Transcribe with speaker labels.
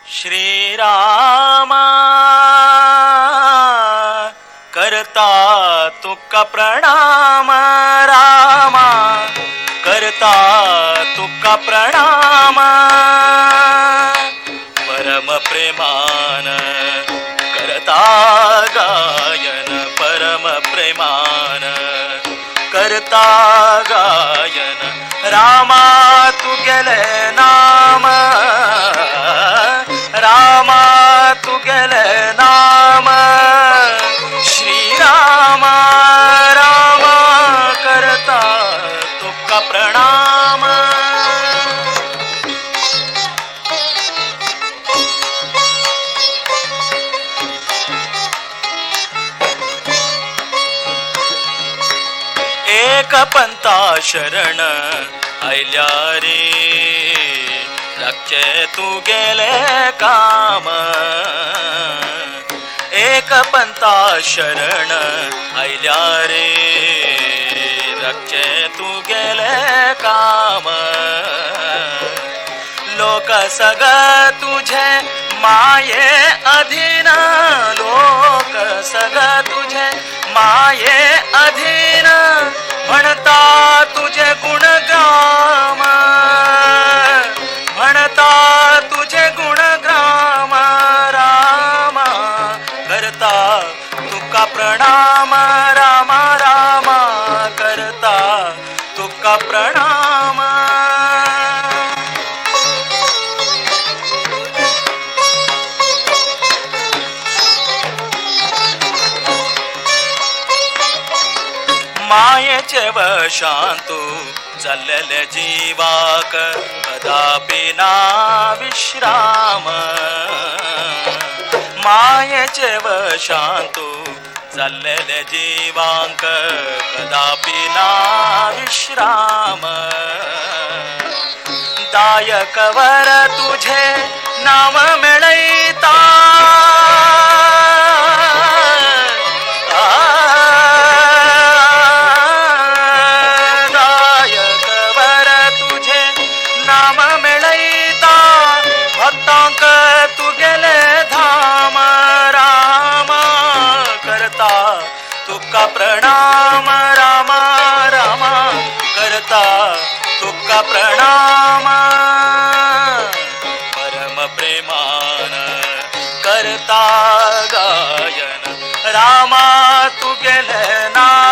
Speaker 1: श्रीरामा करता तुका प्रणाम, रामा करता तुका प्रणाम। परम प्रेमान करता गायन, परम प्रेमान करता गायन। रामा तुगेले नाम, रामा तुगेले नाम। श्रीरामा रामा करता तुका प्रणाम। एक पंथा शरण आयल्या रे, राखचे तुगेले काम। एक पंथा शरण आयल्या रे, राखचे तुगेले काम। लोक सग तुझे माये अधीन, लोक सग तुझे माये अधीन। म्हणता तुझे गुणगाम, म्हणता तुझे गुणगाम। रामा करता तुका प्रणाम, रामा रामा करता तुका प्रणाम। मायेचे वशांतु जाल्लेले जीवाक कदापि ना विश्राम। मायेचे वशांतु जाल्लेले जीवांक कदापि ना विश्राम। दायक वर तुझे नाम मेळयता, नाम मेळयता। भक्तांक तुगेले धाम, रामा करता तुका प्रणाम। रामा रामा करता तुका प्रणाम। परम प्रेमान करता गायन, रामा तुगेले नाम।